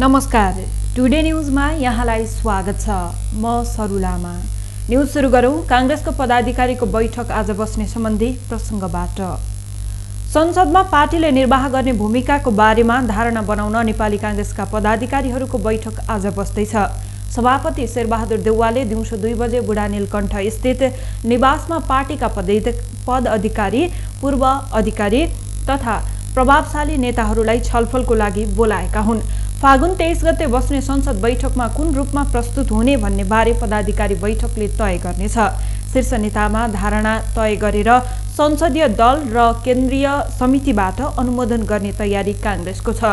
नमस्कार, टुडे न्यूजमा यहाँलाई स्वागत छ। म सरस्वती लामा। न्यूज सुरु गरौं कांग्रेसको पदाधिकारीको बैठक आज बस्ने सम्बन्धी प्रसंगबाट। संसदमा पार्टीले निर्वाह गर्ने भूमिकाको बारेमा धारणा बनाउन नेपाली कांग्रेसका पदाधिकारीहरूको बैठक आज बस्दैछ। सभापति शेरबहादुर देउवाले दिउँसो 2 बजे बुढा नीलकण्ठ स्थित निवासमा पार्टीका पद अधिकारी, पूर्व अधिकारी तथा प्रभावशाली नेताहरूलाई छलफलको लागि बोलाएका हुन्। फागुन 23 गते बस्ने संसद बैठकमा कुन रूपमा प्रस्तुत हुने भन्ने बारे पदाधिकारी बैठकले तय गर्नेछ। शीर्ष नेतामा धारणा तय गरेर संसदीय दल र केन्द्रीय समितिबाट अनुमोदन गर्ने तयारी कांग्रेसको छ।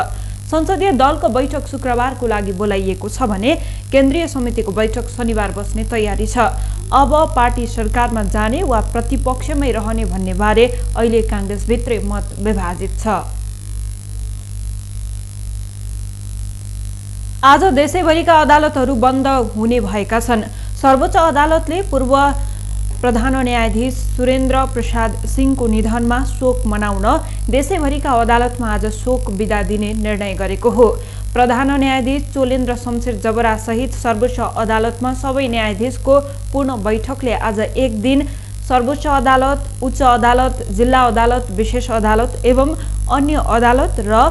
संसदीय दलको बैठक शुक्रबारको लागि बोलाइएको छ भने केन्द्रीय समितिको बैठक शनिबार बस्ने तयारी छ। अब पार्टी सरकारमा जाने वा प्रतिपक्षमै रहने भन्ने बारे अहिले कांग्रेसभित्रै मत विभाजित छ। आज देशैभरिका अदालतहरू बन्द हुने भएका छन्। सर्वोच्च अदालतले पूर्व प्रधान न्यायाधीश सुरेन्द्र प्रसाद सिंहको निधनमा शोक मनाउन देशैभरिका अदालतमा आज शोक बिदा दिने निर्णय गरेको हो। प्रधान न्यायाधीश चोलेन्द्र शमशेर जबरा सहित सर्वोच्च अदालतमा सबै न्यायाधीशको पूर्ण बैठकले आज एक दिन सर्वोच्च अदालत, उच्च अदालत, जिल्ला अदालत, विशेष अदालत एवं अन्य अदालत र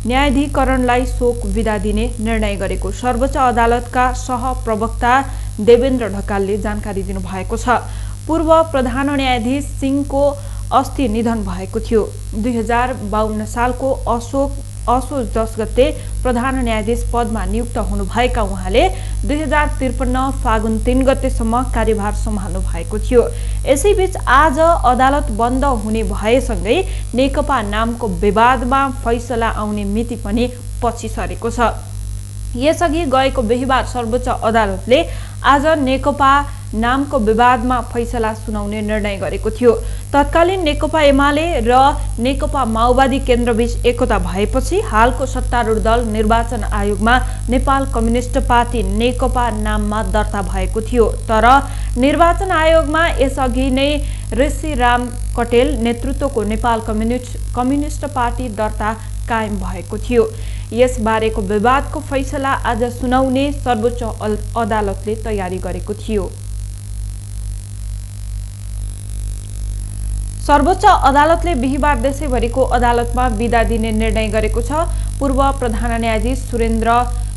न्यायाधिकरणलाई शोक बिदा दिने निर्णय गरेको सर्वोच्च अदालतका सहप्रवक्ता देवेन्द्र ढकालले जानकारी दिनुभएको छ। पूर्व प्रधान न्यायाधीश सिंहको अस्ति निधन भएको थियो। 2052 सालको असोज 10 गते प्रधान न्यायाधीश पदमा नियुक्त हुनुभएका उहाँले 2053 फागुन 3 गतेसम्म कार्यभार सम्हाल्नु भएको थियो। यसैबीच आज अदालत बन्द हुने भएसँगै नेकपा नामको विवादमा फैसला आउने मिति पनि पछि सरेको छ। यसअघि गएको बिहीबार सर्वोच्च अदालतले आज नेकपा नामको विवादमा फैसला सुनाउने निर्णय गरेको थियो। तत्कालीन नेकपा एमाले र नेकपा माओवादी केन्द्रबीच एकता भएपछि हालको सत्तारूढ दल निर्वाचन आयोगमा नेपाल कम्युनिस्ट पार्टी नेकपा नाममा दर्ता भएको थियो। तर निर्वाचन आयोगमा यसअघि नै ऋषिराम कटेल नेतृत्वको नेपाल कम्युनिस्ट पार्टी दर्ता कायम भएको थियो। यसबारेको विवादको फैसला आज सुनाउने सर्वोच्च अदालतले तयारी गरेको थियो। सर्वोच्च अदालतले बिहीबार देशैभरिको अदालतमा बिदा दिने निर्णय गरेको छ। पूर्व प्रधान न्यायाधीश सुरेन्द्र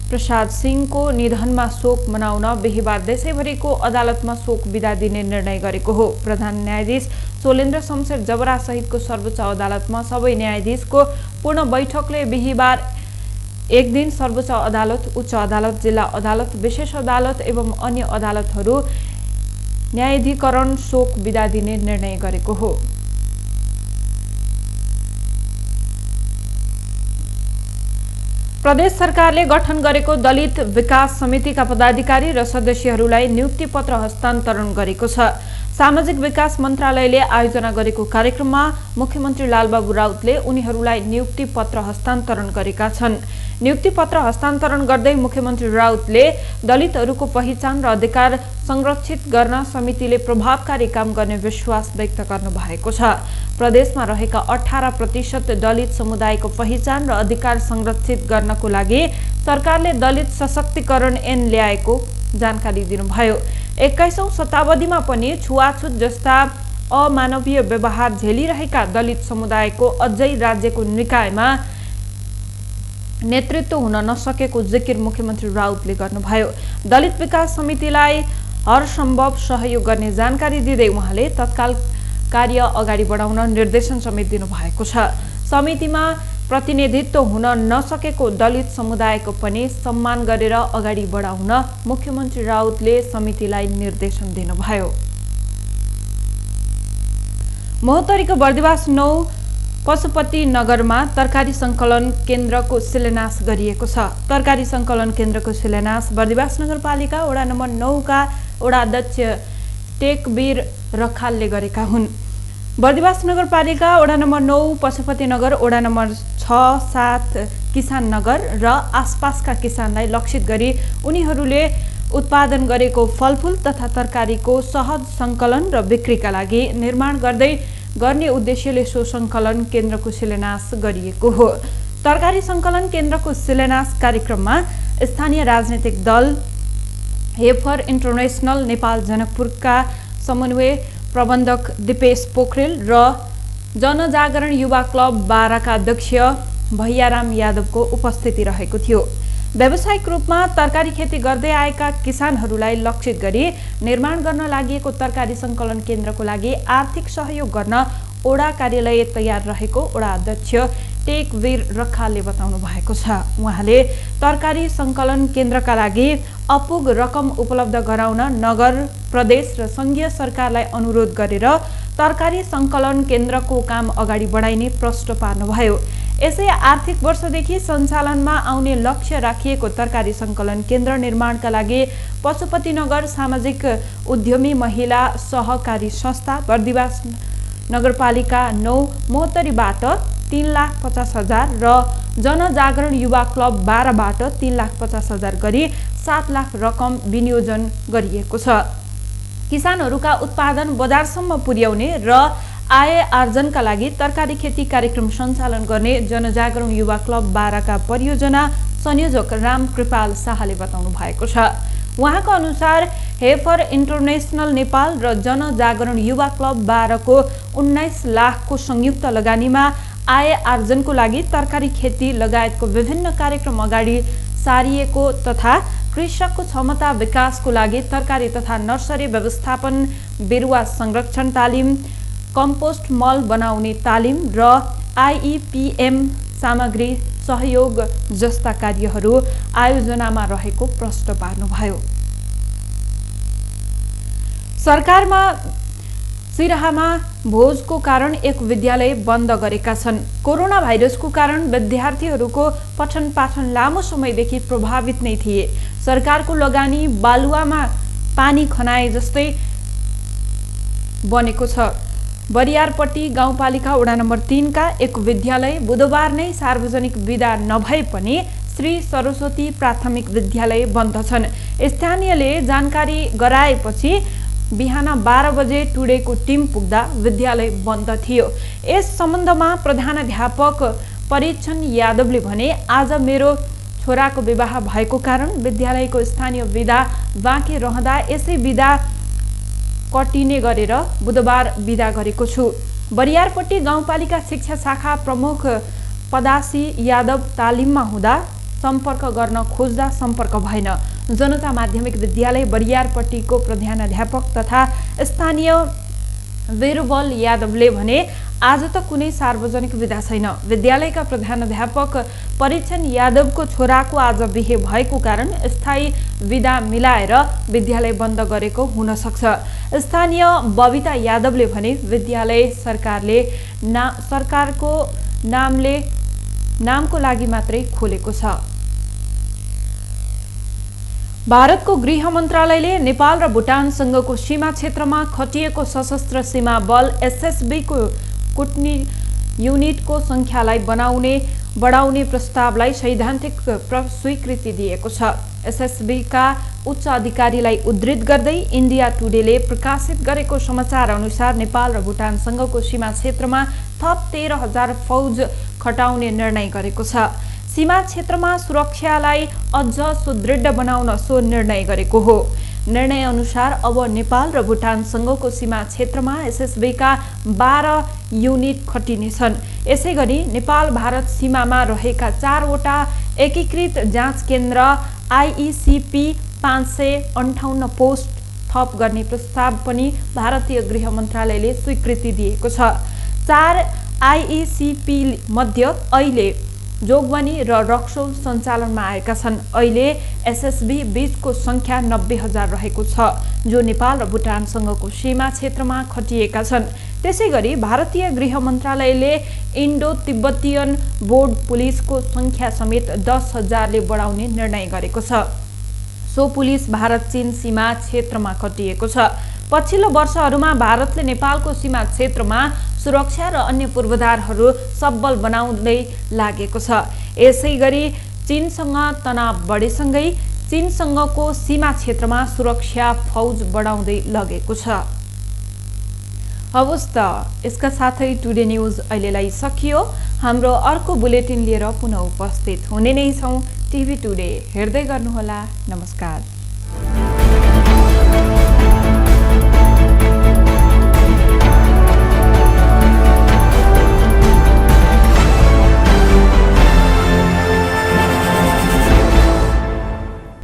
प्रसाद सिंहको निधनमा शोक मनाउन बिहीबार देशैभरिको अदालतमा शोक बिदा दिने निर्णय गरेको हो। प्रधान न्यायाधीश चोलेन्द्र शमशेर जबरा सहितको सर्वोच्च अदालतमा सबै न्यायाधीशको पूर्ण बैठकले बिहीबार एक दिन सर्वोच्च अदालत, उच्च अदालत, जिल्ला अदालत, विशेष अदालत एवं अन्य अदालतहरू न्यायाधिकरण शोक बिदा दिने निर्णय गरेको हो। प्रदेश सरकारले गठन गरेको दलित विकास समितिका पदाधिकारी र सदस्यहरूलाई नियुक्ति पत्र हस्तान्तरण गरेको छ। सामाजिक विकास मन्त्रालयले आयोजना गरेको कार्यक्रममा मुख्यमन्त्री लालबाबु राउतले उनीहरूलाई नियुक्ति पत्र हस्तान्तरण गरेका छन्। नियुक्ति पत्र हस्तान्तरण गर्दै मुख्यमन्त्री राउतले दलितहरूको पहिचान र अधिकार संरक्षित गर्न समितिले प्रभावकारी काम गर्ने विश्वास व्यक्त गर्नु भएको छ। प्रदेशमा रहेका 18% दलित समुदायको पहिचान र अधिकार संरक्षित गर्नको लागि सरकारले दलित सशक्तिकरण ऐन ल्याएको जानकारी दिनुभयो। 21औं शताब्दीमा पनि छुवाछुत जस्ता अमानवीय व्यवहार झेलिरहेका दलित समुदायको अझै राज्यको निकायमा नेतृत्व हुन नसकेको जिकिर मुख्यमन्त्री राउतले गर्नुभयो। दलित विकास समितिलाई हर सम्भव सहयोग गर्ने जानकारी दिँदै उहाँले तत्काल कार्य अगाडि बढाउन निर्देशन समेत दिनुभएको छ। समितिमा प्रतिनिधित्व हुन नसकेको दलित समुदायको पनि सम्मान गरेर अगाडि बढाउन मुख्यमन्त्री राउतले समितिलाई निर्देशन दिनुभयो। महोत्तरीको बर्दिवास 9 पशुपति नगरमा तरकारी संकलन केन्द्रको शिलान्यास गरिएको छ। तरकारी संकलन केन्द्रको शिलान्यास बर्दिवास नगरपालिका वडा नम्बर 9 का वडा अध्यक्ष टेकवीर रखालले गरेका हुन्। बर्दिवास नगरपालिका वडा नम्बर 9, पशुपति नगर वडा नम्बर 6, 7 किसान नगर र आसपासका किसानलाई लक्षित गरी उनीहरूले उत्पादन गरेको फलफूल तथा तरकारीको सहज संकलन र बिक्रीका लागि निर्माण गर्ने उद्देश्यले सो संकलन केन्द्रको शिलान्यास गरिएको हो। तरकारी संकलन केन्द्रको शिलान्यास कार्यक्रममा स्थानीय राजनीतिक दल हेफर इन्टरनेसनल नेपाल जनकपुरका समन्वय प्रबन्धक दिपेश पोखरेल र जनजागरण युवा क्लब बाराका अध्यक्ष भैयाराम यादवको उपस्थिति रहेको थियो। व्यावसायिक रूपमा तरकारी खेती गर्दै आएका किसानहरूलाई लक्षित गरी निर्माण गर्न लागि तरकारी संकलन केन्द्रको लागि आर्थिक सहयोग गर्न ओडा कार्यालय तयार रहेको ओडा अध्यक्ष टेकवीर रखालले बताउनु भएको छ। उहाँले तरकारी संकलन केन्द्रका लागि अपुग रकम उपलब्ध गराउन नगर, प्रदेश र संघीय सरकारलाई अनुरोध गरेर तरकारी संकलन केन्द्रको काम अगाडि बढाइने प्रश्न पार्नुभयो। यसै आर्थिक वर्षदेखि सञ्चालनमा आउने लक्ष्य राखिएको तरकारी संकलन केन्द्र निर्माणका लागि पशुपतिनगर सामाजिक उद्यमी महिला सहकारी संस्था बर्दिवास नगरपालिका 9 मोहत्तरीबाट 3,50,000 र जनजागरण युवा क्लब 12बाट 3,50,000 गरी 7 लाख रकम विनियोजन गरिएको छ। किसानहरूका उत्पादन बजारसम्म पुर्याउने र आय आर्जनका लागि तरकारी खेती कार्यक्रम सञ्चालन गर्ने जनजागरण युवा क्लब 12का परियोजना संयोजक राम कृपाल शाहले बताउनु भएको छ। उहाँको अनुसार हेफर इन्टरनेसनल नेपाल र जनजागरण युवा क्लब 12को 19 लाखको संयुक्त लगानीमा आय आर्जनको लागि तरकारी खेती लगायतको विभिन्न कार्यक्रम अगाडि सारिएको तथा कृषकको क्षमता विकासको लागि तरकारी तथा नर्सरी व्यवस्थापन, बिरुवा संरक्षण तालिम, कम्पोस्ट मल बनाउने तालिम र आइइपिएम सामग्री सहयोग जस्ता कार्यहरू आयोजनामा रहेको प्रश्न पार्नुभयो। सरकारमा सिराहामा भोजको कारण एक विद्यालय बन्द गरेका छन्। कोरोना भाइरसको कारण विद्यार्थीहरूको पठन पाठन लामो समयदेखि प्रभावित नै थिए। सरकारको लगानी बालुवामा पानी खनाए जस्तै बनेको छ। बरियारपट्टी गाउँपालिका वडा नम्बर 3 का एक विद्यालय बुधबार नै सार्वजनिक बिदा नभए पनि श्री सरस्वती प्राथमिक विद्यालय बन्द छन्। स्थानीयले जानकारी गराएपछि बिहान 12 बजे टुडेको टिम पुग्दा विद्यालय बन्द थियो। यस सम्बन्धमा प्रधानाध्यापक परीक्षण यादवले भने, आज मेरो छोराको विवाह भएको कारण विद्यालयको स्थानीय बिदा बाँकी रहँदा यसै बिदा कटिने गरेर बुधबार बिदा गरेको छु। बरियारपट्टी गाउँपालिका शिक्षा शाखा प्रमुख पदासी यादव तालिममा हुँदा सम्पर्क गर्न खोज्दा सम्पर्क भएन। जनता माध्यमिक विद्यालय बरियारपट्टीको प्रधानाध्यापक तथा स्थानीय वीरबल यादवले भने, आज त कुनै सार्वजनिक बिदा छैन। विद्यालयका प्रधानाध्यापक परीक्षण यादवको छोराको आज बिहे भएको कारण स्थायी बिदा मिलाएर विद्यालय बन्द गरेको हुन सक्छ। स्थानीय बबिता यादवले भने, विद्यालय सरकारको नामको लागि मात्रै खोलेको छ। भारतको गृह मन्त्रालयले नेपाल र भुटानसँगको सीमा क्षेत्रमा खटिएको सशस्त्र सीमा बल एसएसबीको कुटनी युनिटको संख्यालाई बढाउने प्रस्तावलाई सैद्धान्तिक स्वीकृति दिएको छ। एसएसबीका उच्च अधिकारीलाई उद्धृत गर्दै इन्डिया टुडेले प्रकाशित गरेको समाचार अनुसार नेपाल र भुटानसँगको सीमा क्षेत्रमा थप 13,000 फौज खटाउने निर्णय गरेको छ। सीमा क्षेत्रमा सुरक्षालाई अझ सुदृढ बनाउन सो निर्णय गरेको हो। निर्णय अनुसार अब नेपाल र भुटानसँगको सीमा क्षेत्रमा एसएसबीका 12 युनिट खटिनेछन्। यसैगरी नेपाल भारत सीमामा रहेका 4वटा एकीकृत जाँच केन्द्र आइइसिपी 558 पोस्ट थप गर्ने प्रस्ताव पनि भारतीय गृह मन्त्रालयले स्वीकृति दिएको छ। 4 आइइसिपी मध्ये अहिले जोगबनी र रक्सौल सञ्चालनमा आएका छन्। अहिले एसएसबी बीचको संख्या 90,000 रहेको छ, जो नेपाल र भुटानसँगको सीमा क्षेत्रमा खटिएका छन्। त्यसैगरी भारतीय गृह मन्त्रालयले इन्डो तिब्बतियन बोर्ड पुलिसको संख्या समेत 10,000ले बढाउने निर्णय गरेको छ। सो पुलिस भारत चीन सीमा क्षेत्रमा खटिएको छ। पछिल्लो वर्षहरूमा भारतले नेपालको सीमा क्षेत्रमा सुरक्षा र अन्य पूर्वाधारहरू सबल बनाउँदै लागेको छ। यसैगरी चीनसँग तनाव बढेसँगै चीनसँगको सीमा क्षेत्रमा सुरक्षा फौज बढाउँदै लगेको छ। हवस् त, यसका साथै टुडे न्युज अहिलेलाई सकियो। हाम्रो अर्को बुलेटिन लिएर पुनः उपस्थित हुने नै छौँ। टिभी टुडे हेर्दै गर्नुहोला। नमस्कार।